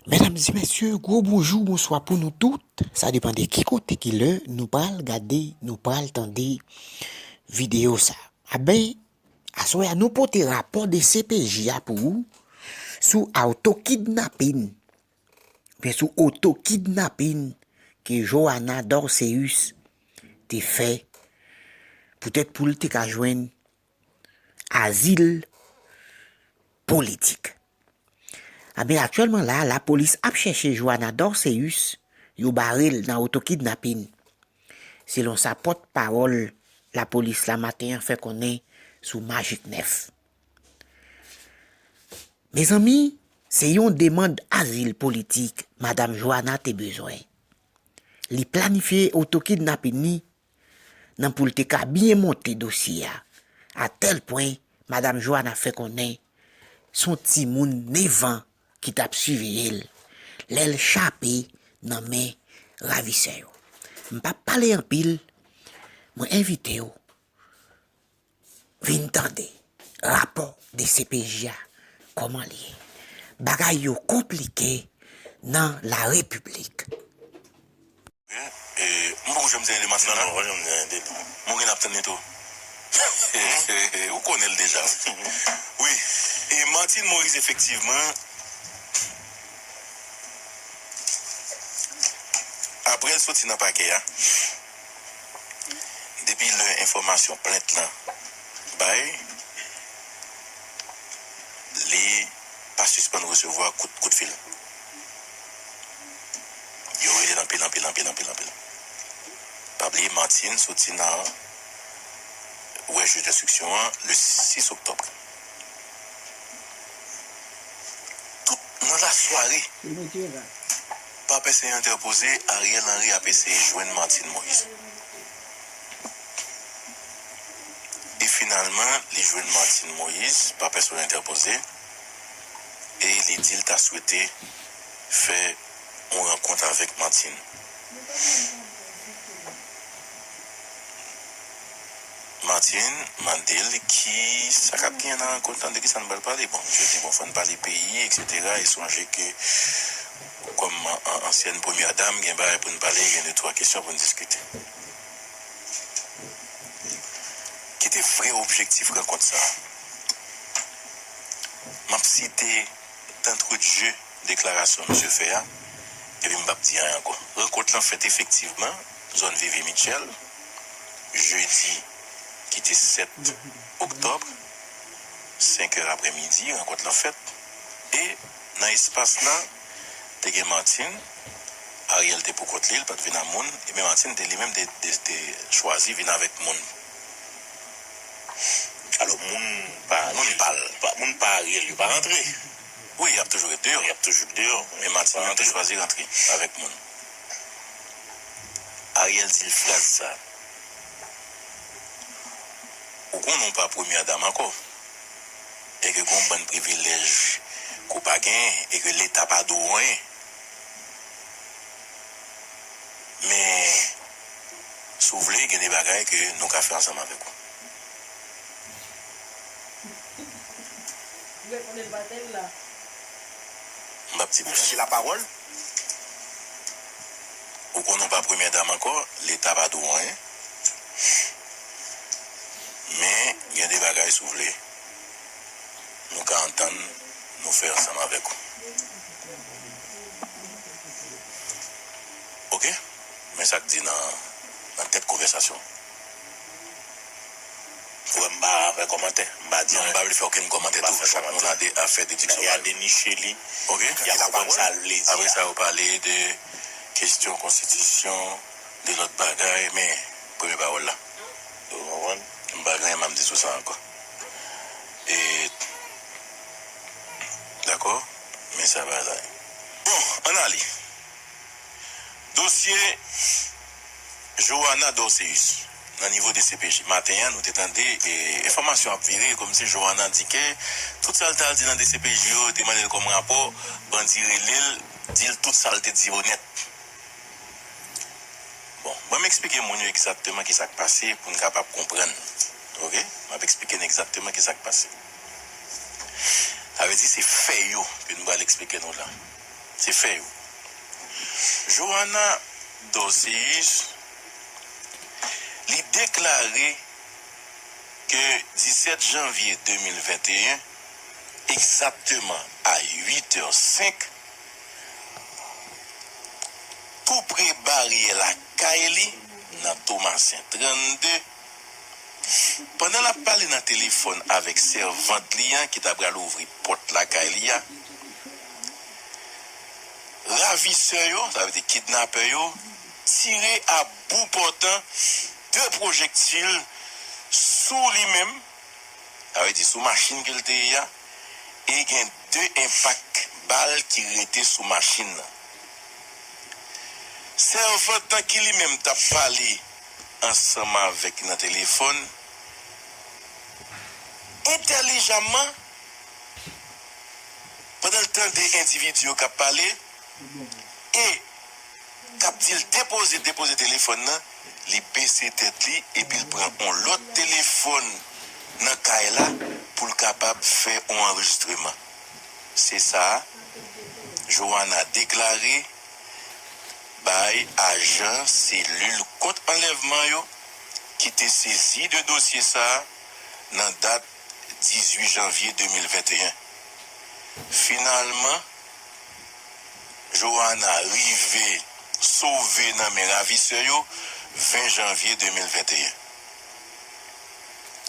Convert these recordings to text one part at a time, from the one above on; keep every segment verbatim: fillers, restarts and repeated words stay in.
Medam e mesye, gwo bonjou, bonswa pou nou tout. Sa depann de ki kote, ki lè nou pral gade, nou pral tande videyo sa. Aben, aswè a, nou pote rapò de C P J a pou ou sou autokidnapin, oubyen sou otokidnapin ke Johanna Dorceus te fè, poutèt pou l te ka jwenn azil politik. Aben, aktyèlman la, lapolis ap chèche Johanna Dorceus, yo bare l nan otokidnapin, selon sa pòtpawòl lapolis la maten an fè konnen sou Magik nèf. Mezanmi, se yon demann azil politik madam Johanna te bezwen. Li planifye otokidnapin li nan pou l te ka byen monte dosye a, atèl pwen madam Johanna fè konnen se yon timoun nèf an ki t ap siveye l lè l chape nan men ravisè yo. M p ap pale anpil, mwen envite w vin tande rapò de C P J a, kòman l ye. Bagay yo konplike nan la repiblik. E, m poko janm di anyen de Martine, non? Non, non, pa janm di anyen de li. Mwen gen ap tann li tou. Ou konnen l deja. Wi. E Martine Moïse, efektivman, apre l soti nan pakè a, depi lè enfòmasyon plent lan bay, li pa sispann resevwa kout, kout fil. Yo rele l anpil, anpil, anpil, anpil, anpil. Pa bliye Martine soti nan wè jij denstriksyon an le sis oktòb. Tout nan lasware, pa pèsonn entèpoze, Ariel Henry ap eseye jwenn Martine Moïse. E finalman, li jwenn Martine Moïse, pa pèsonn entèpoze, e li di l ta swete fè yon rankont avèk Martine. Martine mande l ki sa k ap genyen nan rankont lan, de ki sa nou pral pale. Bon, misye di, bon, fò n pale peyi, etsetera. E sonje ke, kòm an, ansyèn premyè dam, gen bagay pou n pale, gen de twa kesyon pou n diskite. Ki te vrè objektif rankont sa a? M ap site d'entrejeu deklarasyon misye fè a, epi m p ap di anyen ankò. Rankont lan fèt efektivman zòn Veve Mitchell, jedi ki te sèt oktòb, senk è aprèmidi, rankont lan fèt. E nan espas la, te gen Martine, Ariel te pou kont li, li pa t vin ak moun, epi Martine te li menm te, te, te chwazi vin avèk moun. Alò, moun pa, moun pa, pa, moun pa Ariel yo pa rantre. Wi, y ap toujou ret deyò. Y ap toujou deyò. Men Martine menm te chwazi rantre avèk moun. Ariel di l fraz sa. Ou konnen w pa premyè dam ankò. E ke gen yon bann privilèj ke w pa genyen, e ke Leta pa dwe w anyen. Men, si w vle, gen de bagay ke nou ka fè ansanm avèk ou. M p ap di plis. Ou konnen w pa premyè dam ankò, Leta pa dwe w anyen. Men, gen de bagay, si w vle, nou ka antann nou fè ansanm avèk ou. Oke? Men sa k di nan, nan tèt konvèsasyon. Ou wè m pa fè kòmantè, m pa di anyen. Non, m pa vle fè okenn kòmantè tou. Chak moun a de, a fè dediksyon pa yo. Y a deniche li. Oke? Y a konprann sa l vle di a. Apre sa, yo pale de kesyon konstitisyon, de lòt bagay, men premye pawòl la. Ou konprann? M pa gen anyen m ap di sou sa ankò. E, dakò? Men sa bagay la ye. Bon, ann ale. Dosye Johanna Dorceus nan nivo D C P J. Maten an, nou te tande, e, enfòmasyon ap vire kòmsi Johanna di ke tout sa l t al di nan D C P J yo, yo te mande l kòm rapò, bandi rele l, di l tout sa l te di yo nèt. Bon, ban m eksplike moun yo egzakteman kisa k pase pou n kapab konprann. Oke? M ap eksplike n egzakteman kisa k pase. Sa vle di se fè yo ke nou pral eksplike nou la. Se fè yo. Johanna Dorcéus, li deklare ke disèt janvye de mil venteyen, egzakteman a uit è senk, tou pre baryè lakay li, nan Tomasen trannde, pandan l ap pale nan telefòn avèk sèvant li an ki ta pral ouvri pòt lakay li a, ravisè yo, sa vle di kidnapè yo, tire a bout pòtan de pwojektil sou li menm, sa vle di sou machin ke l te ye a, e gen de enpak bal ki rete sou machin nan. Sèvant lan ki li menm t ap pale ansanm avèk nan telefòn, entèlijaman, pandan l tande endividi yo k ap pale e k ap di l depoze, depoze telefòn nan, li bese tèt li epi l pran yon lòt telefòn nan kay la pou l kapab fè yon anrejistreman. Se sa Johanna deklare bay ajan selil kont anlèvman yo ki te sezi de dosye sa a nan dat dizuit janvye de mil venteyen. Finalman, Johanna rive sove nan men ravisè yo ven janvye de mil venteyen.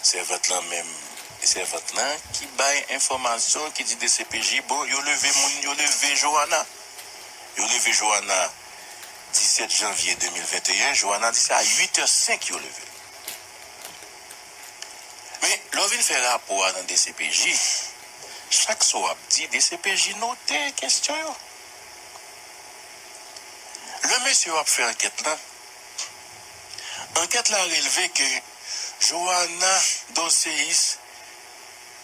Sèvant lan menm, e sèvant lan ki bay enfòmasyon, ki di D C P J, bon, yo leve moun, yo leve Johanna. Yo leve Johanna disèt janvye de mil venteyen, Johanna di se a uit è senk yo leve l. Men, lè w vin fè rapò a nan D C P J, chak sa w ap di, D C P J note kesyon yo. Lè mesye yo ap fè ankèt lan, ankèt la relve ke Johanna Dorcéus,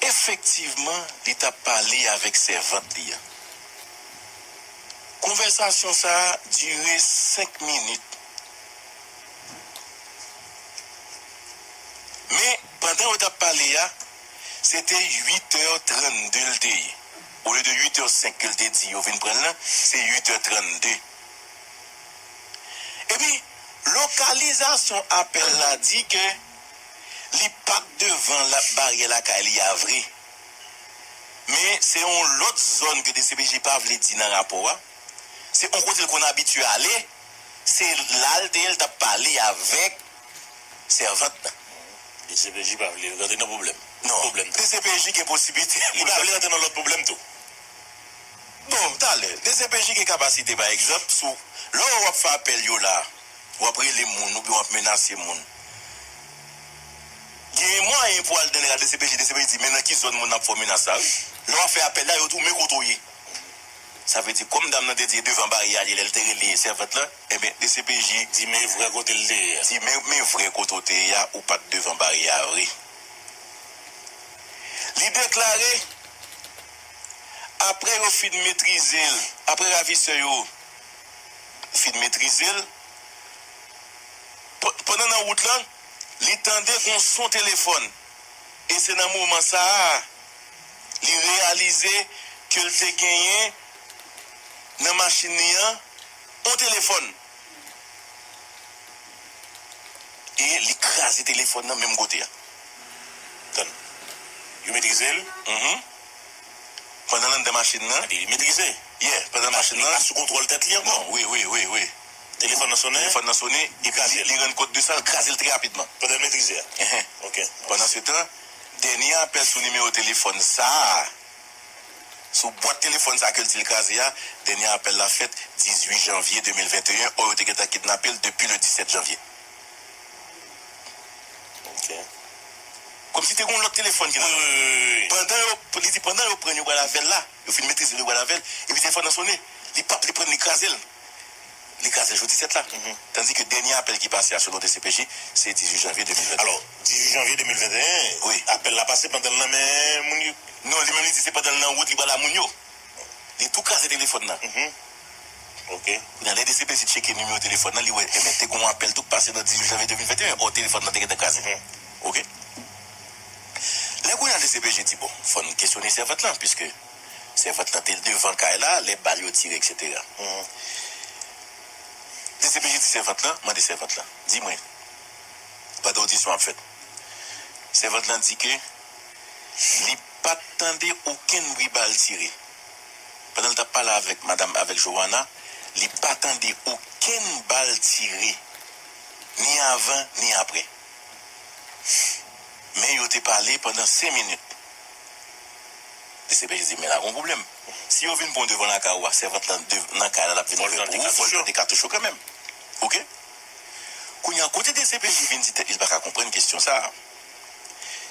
efektivman, li t ap pale avèk sèvant li an. Konvèsasyon sa a dire senk minit. Men, pandan yo t ap pale a, se te uit è trannde l te ye. Olye de uit è senk ke l te di yo vin pran l lan, se uit è trannde. Epi, lokalizasyon apèl la di ke li pa t devan la, baryè lakay li a vre. Men, se yon lòt zòn ke D C P J pa vle di nan rapò a. Se yon kote l konn abitye ale. Se la l te ye, l t ap pale avèk sèvant lan. D C P J pa vle rantre nan pwoblèm. Non. Pwoblèm tou. D C P J gen posiblite. Li pa vle rantre nan lòt pwoblèm tou. Bon, talè, D C P J gen kapasite, pa egzanp, sou, lè w ap fè apèl yo la, w ap rele moun oubyen w ap menase moun. Gen mwayen pou al nan D C P J, D C P J di, men nan ki zòn moun ap fè w menas la, wi. Lè w ap fè apèl la, yo di w, men kote w ye. Sa vle di, kòm dam nan te di devan baryè a, lè l te rele sèvant lan, ebyen, D C P J di, men vrè kote l te ye a. Di, men, men vrè kote w te ye a, ou pa t devan baryè a vre. Li deklare, apre yo fin metrize l, apre ravisè yo fin metrize l, p-, pandan nan wout lan, li tande yon son telefòn. E se nan moman sa a, li reyalize ke l te genyen nan machin li an yon telefòn. E li kraze telefòn nan menm kote a. Tann. Yo metrize l? Mhm. Pandan l anndan machin nan. Li metrize. Yeah, pandan machin nan. Li pa sou kontwòl tèt li ankò. Non, wi, wi, wi, wi. Telefòn nan sonnen. Telefòn nan sonnen, epi li, li rann kont de sa, l kraze l trè rapidman. Pandan l metrize a. Enhen. Ok. Pandansetan, dènye apèl sou nimewo telefòn sa a, sou bwat telefòn sa ke l di l kraze a, dènye apèl la fèt dizuit janvye de mil venteyen, ò yo te gentan kidnape l depi le disèt janvye. Ok. Kòmsi te gen yon lòt telefòn ki nan men l. Wi, wi, wi, wi. Pandan yo, li di pandan yo pran l, yo pral avè l la, yo fin metrize l, yo pral avè l, epi telefòn nan sonnen, li p ap, li pran l, li kraze l. Li kraze jou disèt la. Mhm. Tandis ke dènye apèl ki pase a, selon D C P J, se dizuit janvye de mil venteyen. Alò, dizuit janvye de mil venteyen, wi, apèl la pase pandan l nan men moun yo. Non, li menm li di se pandan l nan wout, li pral a moun yo. Li tou kraze telefòn nan. Mhm. Ok. Kounye a, lè D C P J tcheke nimewo telefòn nan, li wè, ebyen, te gen yon apèl tou k pase nan dizuit janvye de mil venteyen, ò, telefòn nan te gentan kraze. Mhm. Ok. Lè kounye a, D C P J di, bon, fò n kesyone sèvant lan, piske Sèvant lan te devan kay la, lè bal yo tire, etsetera. DCPJ di sèvant lan, mande sèvant lan, di mwen, pandan odisyon ap fèt, sèvant lan di ke li pa t tande okenn bri bal tire. Pandan l t ap pale avèk madanm, avèk Johanna, li pa tande okenn bal tire, ni avan, ni apre. Men yo te pale pandan senk minit. DCPJ di, men la gen yon pwoblèm. Si yo vin pran w devan lakay ou a, sèvant lan nan kay la, l ap vin ouvè pou ou, fò l tande katouch yo kanmenm. Oke? Kounye a, kote DCPJ vin di tèt li, li pa ka konprann kesyon sa a.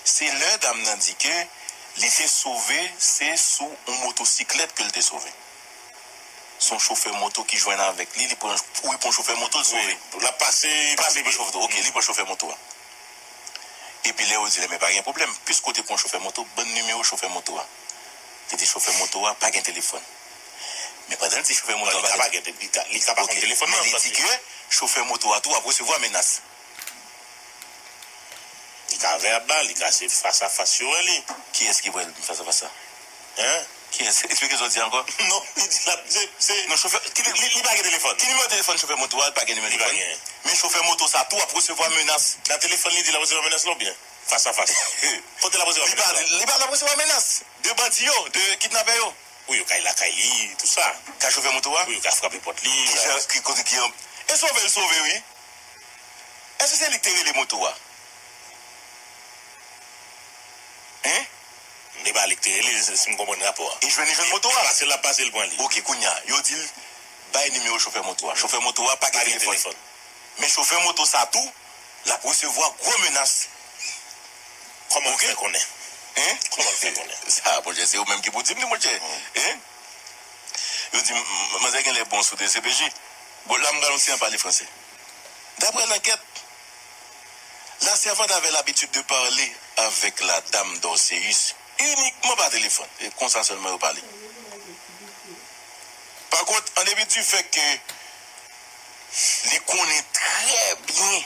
Se lè dam nan di ke li te sove, se sou yon motosiklèt ke l te sove. Se yon chofè moto ki jwenn avèk li, li pran, kouri pran chofè moto, l sove. L ap pase, pase pran chofè moto. Oke, li pran chofè moto a. Epi lè yo di l, men pa gen pwoblèm, piske w te pran chofè moto, ban n nimewo chofè moto a. Li di chofè moto a pa gen telefòn. Men pandan l di chofè moto a pa gen, li ka pa konn telefòn nan, men li di ke chofè moto a tou ap resevwa menas. Li ka vèbal, li ka se fas a fas yo wè li. Kiyès ki pral fas a fas sa? Hein? Kiyès? Eksplike sa w di ankò. Non, li di l ap, se, se, non, chofè, ki, li, li pa gen telefòn. Ki nimewo telefòn chofè moto a? Li pa gen nimewo telefòn. Men chofè moto sa tou ap resevwa menas. Nan telefòn li di l ap resevwa menas la oubyen fas a fas? Kote l ap resevwa menas la? Li pa, li pa t ap resevwa menas de bandi yo, de kidnapè yo. Wi, yo ka al lakay li, tou sa. Ka chofè moto a? Wi, yo ka frape pòt li. Kijan, ki kote ki an-, e sove l sove wi. Èske se li ki te rele moto a? Hein? E pa li ki te rele, si, si m konprann rapò a. E jwenn, li jwenn moto a? Pase l ap pase, l pran li. Oke, kounye a, yo di l, bay nimewo chofè moto a. Chofè moto a pa gen telefòn. Men chofè moto sa tou, l ap resevwa gwo menas. Kòman w fè konnen? Hein? Kòman w fè konnen? Sa, monchè, se ou menm ki pou di m li, monchè. Hein? Yo di m, m, manzè genlè bon sou DCPJ. Bon, la, m pral yon ti jan pale franse. D'après l'enquête, la servante avait l'habitude de parler avec la dame d'Orceus uniquement par téléphone. E konsa sèlman yo pale. Pa kont, an depi di fè ke li konnen trè byen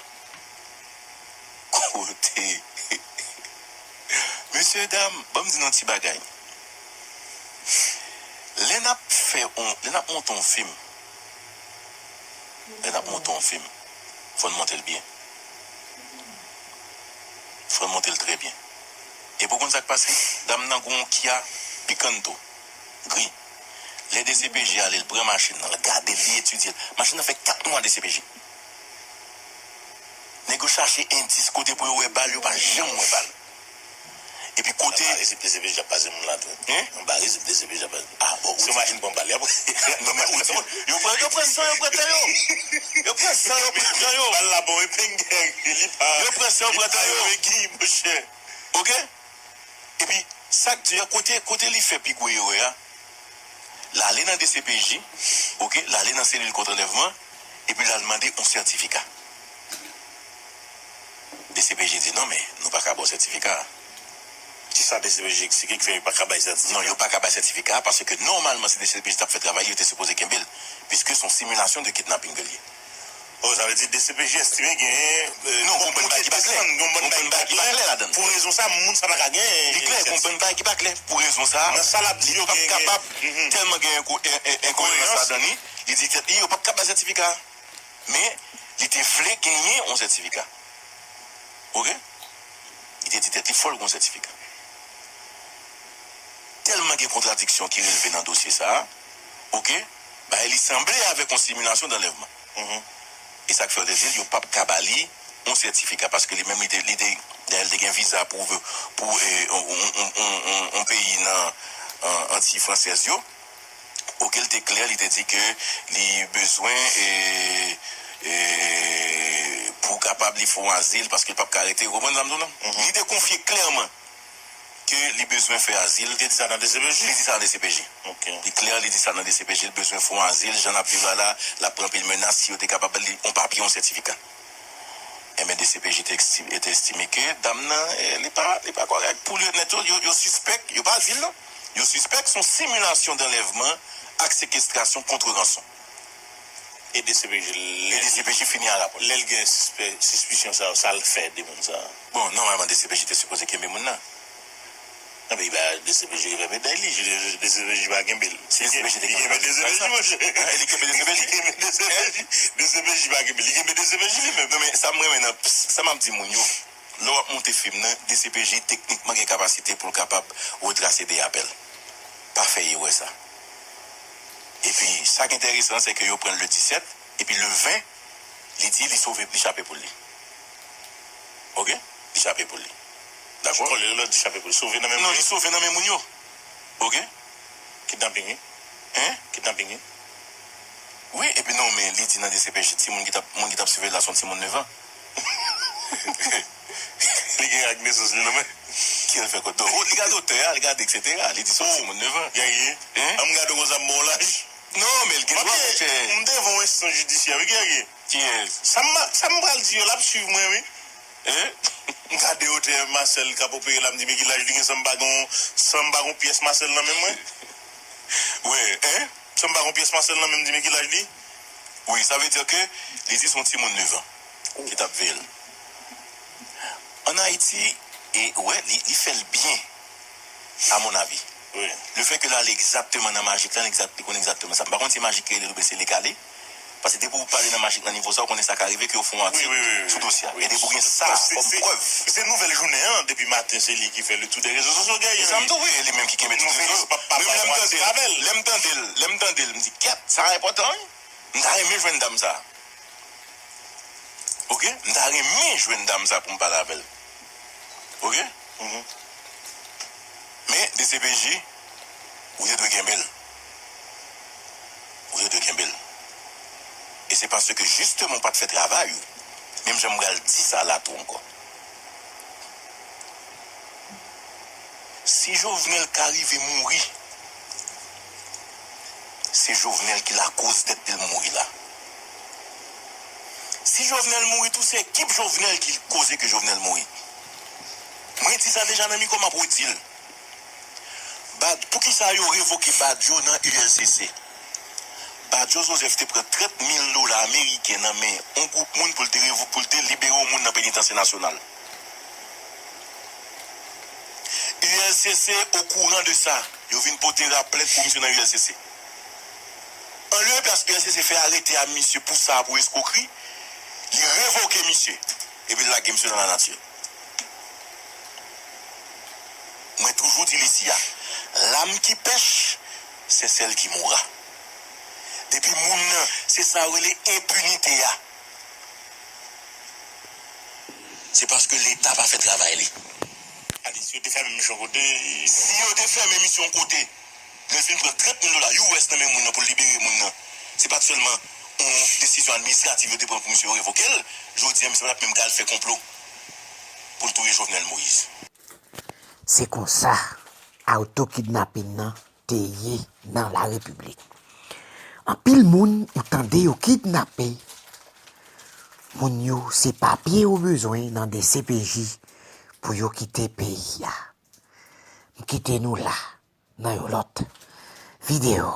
kote. Mesye dam, ban m di nou yon ti bagay. Lè n ap fè on, lè n ap monte on fim, lè n ap monte on fim, fò n monte l byen. Fò n monte l trè byen. Epi w konn sa k pase? Dam nan gen yon Kia Picanto gri. Lè DCPJ ale, l pran machin nan, l gade l, li etidye l. Machin nan fè kat mwa DCPJ. Nèg yo chache endis kote pou yo wè bal, yo pa janm wè bal. Epi kote. Anba rezib DCPJ ap pase moun la tou. Hein? Anba rezib DCPJ ap pase. Ah, bon, se machin pran bal, y ap. Non, men ou di, yo pran, yo pran san, yo pran tan yo. Yo pran san, yo pran tan yo. Bal la bon, e pengè, li pa. Yo pran san, yo pran tan yo. Li pa regi, monchè. Oke? Epi, sa k di a, kote, kote li fè pi gwo erè a, l ale nan DCPJ, oke, l ale nan selil kont anlèvman, epi l al mande yon sètifika. DCPJ di, non, men nou pa ka ba w sètifika a. Kisa DCPJ eksplike ki fè yo pa ka bay sètifika? Non, yo pa ka bay sètifika a, paske nòmalman, si DCPJ t ap fè travay li, yo te sipoze kenbe l, piske se yon similasyon de kidnaping ke l ye. Oh, sa vle di DCPJ estime genyen, euh, non, gon bann bagay ki pa klè. Gon bann bagay ki pa klè ladan l. Pou rezon sa, moun sa pa ka genyen. Li klè, gon bann bagay ki pa klè. Pou rezon sa, nan sa l ap di yo, li p ap kapab, tèlman gen enko-, en-, en-, enkoyerans ladan li, li di tèt li, yo p ap ka bay sètifika. Men, li te vle genyen yon sètifika. Oke? Li te di tèt li, fò l gen yon sètifika. Tèlman gen kontradiksyon ki relve nan dosye sa a, oke, bay li sanble avèk yon similasyon danlèvman. E sa k fè yo te di l, yo p ap ka ba li yon sètifika, paske li menm, li te, li te, dayè, li te gen viza pou, pou, eh, yon, yon, yon, yon, yon, yon peyi nan, eh, Antiy Fransèz yo. Oke, l te klè, li te di ke li bezwen, eh, eh, pou kapab li fè yon azil, paske l p ap ka rete, ou konprann sa m di w lan? Li te konfye klèman ke li bezwen fè azil. Li te di sa nan DCPJ? Li di sa nan DCPJ. Oke. Li klè, li di sa nan DCPJ, li bezwen fè yon azil, jan l ap viv la la, l ap pran anpil menas, si yo te kapab ba li yon papye, yon sètifika. Enben, DCPJ te esti-, te estime ke dam nan, eh, li pa, li pa kòrèk. Pou li onèt, yo, yo, yo sispèk, yo pa di l non. Yo sispèk se yon similasyon danlèvman ak sekestrasyon kont ranson. E DCPJ, e DCPJ fini a rapò l. Lè l gen sispè-, sispisyon sa yo, sa l fè de moun sa yo? Bon, nòmalman, DCPJ te sipoze kenbe moun nan. Nan peyi ba, D C P J genbe meday li, D C P J pa genbe l. Si li gen- li genbe D C P J, monchè. Li kenbe D C P J. Li kenbe D C P J. D C P J pa genbe, li kenbe D C P J li menm. Non, men sa m renmen nan, sa m ap di moun yo, lè w ap monte fim nan, D C P J teknikman gen kapasite pou l kapab retrase de apèl. Pa fè erè sa. Epi, sa k enteresan, se ke yo pran l le disèt, epi le ven, li di li sove, li chape poul li. Oke? Li chape poul li. Dakò? Kòlè lòt di chape poul. Sove nan men moun yo? Non, li sove nan men moun yo. Oke? Kidnaping, wi. Hein? Kidnaping, wi. Wi, epi non, men li di nan D C P J, timoun ki t ap, moun ki t ap siveye l la se yon timoun nèf an. Li gen ak nesans li nan men. Ki al fè kòd? Oh, li gade otè a, li gade, et cetera. Li di se yon timoun nèf an. Gade, hein? An m gade w konsa m ba w laj. Non, men l gen dwa, monchè. M devan yon enstans jidisyè, wi, Guerrier. Kiyès? Sa m, sa m pral di yo, l ap swiv mwen, wi. Hein? M gade otè Marcel k ap opere la, m di, men ki laj li gen, san m pa gon, san m pa gon pyès Marcel nan men mwen. Wi, hein? San m pa gon pyès Marcel nan men m, di, men ki laj li? Wi, sa vle di ke li di se yon timoun nèf an ki t ap veye l. Ann Ayiti, e, wè, li, li fè l byen, à mon avis. Wi. Le fait que l ale egzakteman nan majik la, li egzak-, li konn egzakteman sa. M pa konn si majik ki rele l oubyen se li k ale. Paske depi w pale nan majik nan nivo sa, w konnen sa ka rive ke yo fè yon atik sou dosye a. E depi w gen sa kòm prèv. Se nouvèl jounen an, depi maten, se li ki fè le tour des réseaux sociaux, Guerrier. E sa m tou, wi, e li menm ki kenbe tout rezo. Menm lè m tande l, lè m tande l, lè m tande l, m di, kèt, sa enpòtan, wi. M ta renmen jwenn dam sa. Oke? M ta renmen jwenn dam sa pou m pale avè l. Oke? Men, D C P J, ou te dwe kenbe l. Ou te dwe kenbe l. E se paske, jisteman, ou pa t fè travay ou. Menm jan m pral di sa la tou ankò. Si Jovenel ka rive mouri, se Jovenel ki lakoz tèt li mouri la. Si Jovenel mouri tou, se ekip Jovenel ki koze ke Jovenel mouri. Mwen di sa deja nan mikwo, m ap redi l. Bad-, poukisa yo revoke Badio nan U L C C? Badio Joseph te pran trant mil dola ameriken nan men yon gwoup moun pou l te revo-, pou l te libere yon moun nan penitansye nasyonal. U L C C okouran de sa. Yo vin pote rapèl pou misye nan U L C C. Anlye plas U L C C fè arete a misye pou sa, pou eskwokri, li revoke misye. Epi l lage misye nan lanati. Mwen toujou di l isi a, l'âme qui pèche, c'est celle qui mourra. Depi moun nan, se sa yo rele enpinite a. Se paske Leta pa fè travay li. Gade, si yo te fèmen misyon kote. Si yo te fèmen misyon kote, lè l fin pran trant mil dola U S nan men moun nan pou l libere moun nan, se pa t sèlman yon desizyon administrativ yo te pran pou misye yo revoke l, jodi a misye pa t ap menm ka al fè konplo pou l touye Jovenel Moïse. Se konsa, auto-kidnapping nan te ye nan la repiblik. Anpil moun ou tande yo kidnape, moun yo se papye yo bezwen nan D C P J pou yo kite peyi a. M kite nou la nan yon lòt videyo.